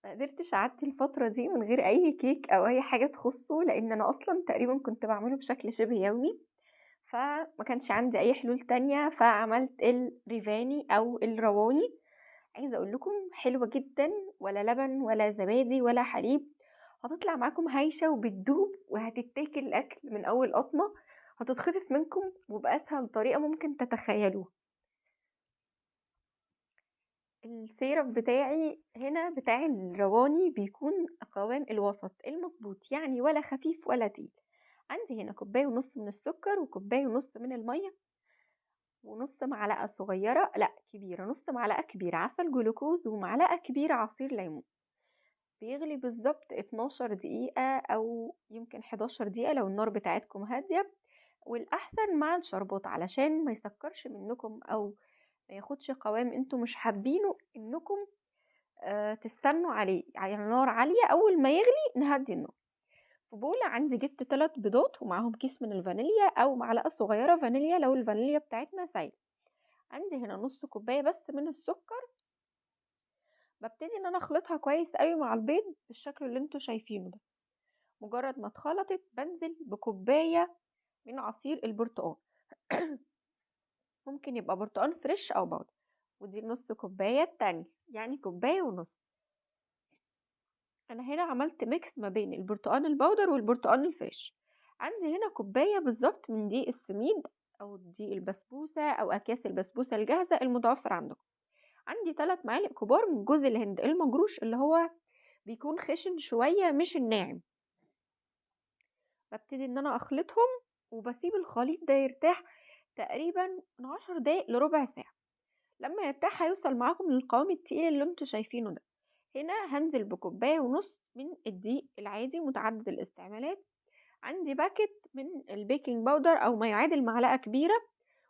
ما قدرتش اعدي الفترة دي من غير اي كيك او اي حاجة تخصه، لان انا اصلا تقريبا كنت بعمله بشكل شبه يومي، فما كانش عندي اي حلول تانية، فعملت الريفاني او الرواني. عايزة اقول لكم حلوة جدا، ولا لبن ولا زبادي ولا حليب، هتطلع معاكم هايشة وبتدوب وهتتاكل الاكل من اول قطمة، هتتخطف منكم وبأسهل طريقة ممكن تتخيلوها. ال syrup بتاعي هنا بتاع الرواني بيكون قوام الوسط المظبوط، يعني ولا خفيف ولا تقيل. عندي هنا كوباية ونص من السكر وكوباية ونص من المية ونص معلقة صغيرة، لا كبيرة، نص معلقة كبيرة عسل جلوكوز ومعلقة كبيرة عصير ليمون. بيغلي بالظبط 12 دقيقة أو يمكن 11 دقيقة لو النار بتاعتكم هادية، والأحسن مع الشربات علشان ما يسكرش منكم أو ما ياخدش قوام انتوا مش حابينه انكم تستنوا عليه، يعني نار عالية. أول ما يغلي نهدي النار. في بولة عندي جبت 3 بيضات ومعاهم كيس من الفانيليا أو معلقة صغيرة فانيليا لو الفانيليا بتاعتنا سايلة. عندي هنا نص كوباية بس من السكر. ببتدي ان انا اخلطها كويس قوي مع البيض بالشكل اللي انتوا شايفينه ده. مجرد ما اتخلطت بنزل بكوباية من عصير البرتقال، ممكن يبقى برتقال fresh او powder، ودي نص كوباية التانية، يعني كوباية ونص. انا هنا عملت mix ما بين البرتقال ال powder والبرتقال ال fresh. عندي هنا كوباية بالظبط من دقيق السميد او دقيق البسبوسة او اكياس البسبوسة الجاهزة المتوفر عندكم. عندي 3 معالق كبار من جوز الهند المجروش اللي هو بيكون خشن شوية مش الناعم. ببتدي ان انا اخلطهم وبسيب الخليط ده يرتاح تقريبا من 10 دقايق لربع ساعة. لما يرتاح هيوصل معاكم للقوام التقيل اللي انتوا شايفينه ده. هنا هنزل بكوباية ونص من الدقيق العادي متعدد الاستعمالات. عندي packet من ال baking powder او ما يعادل معلقة كبيرة،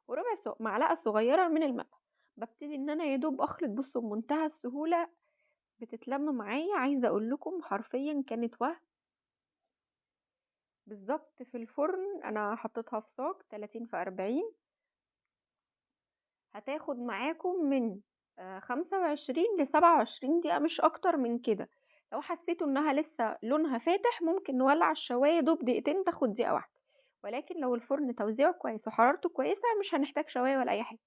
وربع معلقة صغيرة من الملح. ببتدي ان انا يدوب اخلط. بصوا بمنتهى السهولة بتتلم معايا، عايزة اقول لكم حرفيا كانت وهم بالظبط. في الفرن انا حطيتها في صاج 30 في 40، هتاخد معاكم من 25 ل27 دقيقة، مش اكتر من كده. لو حسيتوا انها لسه لونها فاتح ممكن نولع الشواية دوب دقيقتين، تاخد دقيقة واحدة. ولكن لو الفرن توزيعه كويس وحرارته كويسة مش هنحتاج شواية ولا اي حاجة.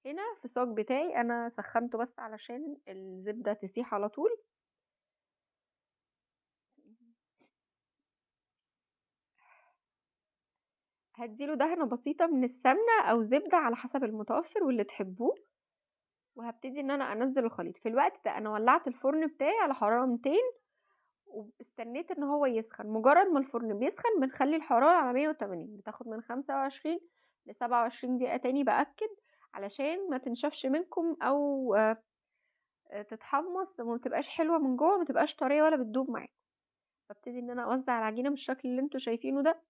هنا في الصاج بتاعي انا سخنته بس علشان الزبدة تسيح على طول. هديله دهنة بسيطة من السمنة او زبدة على حسب المتوفر واللي تحبوه، وهبتدي ان انا انزل الخليط. في الوقت ده انا ولعت الفرن بتاعي على حرارة 200 واستنيت ان هو يسخن. مجرد ما الفرن بيسخن بنخلي الحرارة على 180، بتاخد من 25 ل27 دقيقة تاني بأكد علشان ما تنشفش منكم او تتحمص وما تبقاش حلوة من جوه، ما تبقاش طرية ولا بتدوب معاكم. ببتدي ان انا اوزع العجينة بالشكل اللي انتوا شايفينه ده.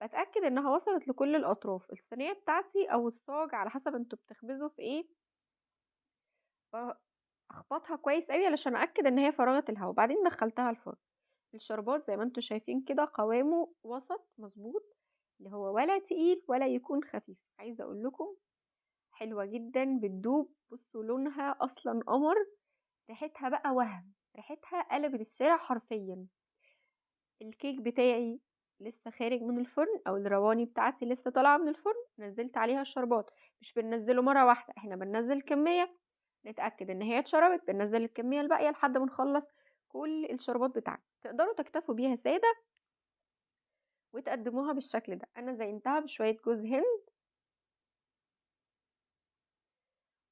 بتأكد انها وصلت لكل الاطراف. الصينية بتاعتي او الصاج على حسب انتوا بتخبزوا في ايه، اخبطها كويس قوي علشان اكد ان هي فرغت الهواء. بعدين دخلتها الفرن. الشربات زي ما انتوا شايفين كده قوامه وسط مظبوط، اللي هو ولا تقيل ولا يكون خفيف. عايزه اقول لكم حلوه جدا، بتدوب. بصوا لونها اصلا قمر، ريحتها بقى وهم، ريحتها قلبت الشارع حرفيا. الكيك بتاعي لسه خارج من الفرن او الرواني بتاعتي لسه طالعه من الفرن، نزلت عليها الشربات. مش بننزله مره واحده، احنا بننزل كميه نتاكد ان هي اتشربت، بننزل الكميه الباقيه لحد ما نخلص كل الشربات بتاعنا. تقدروا تكتفوا بيها ساده وتقدموها بالشكل ده. انا زينتها بشويه جوز هند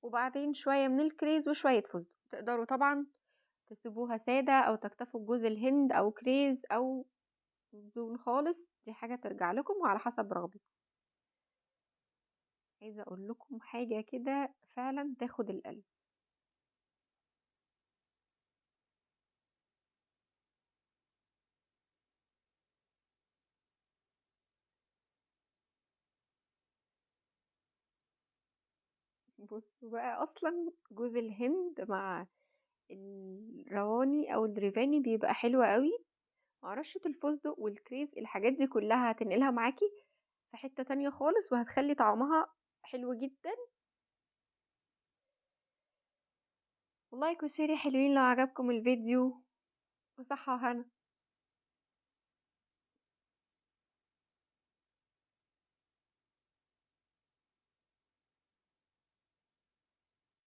وبعدين شويه من الكريز وشويه فستق. تقدروا طبعا تسيبوها ساده او تكتفوا بجوز الهند او كريز او بدون خالص، دي حاجه ترجع لكم وعلى حسب رغبتكم. عايزه اقول لكم حاجه كده فعلا تاخد القلب. بصوا بقى، اصلا جوز الهند مع الرواني او الريفاني بيبقى حلو قوي، مع رشة الفستق والكريز. الحاجات دي كلها هتنقلها معاكي في حتة تانية خالص وهتخلي طعمها حلو جدا. و like و share يا حلوين لو عجبكم الفيديو، وصحة وهنا.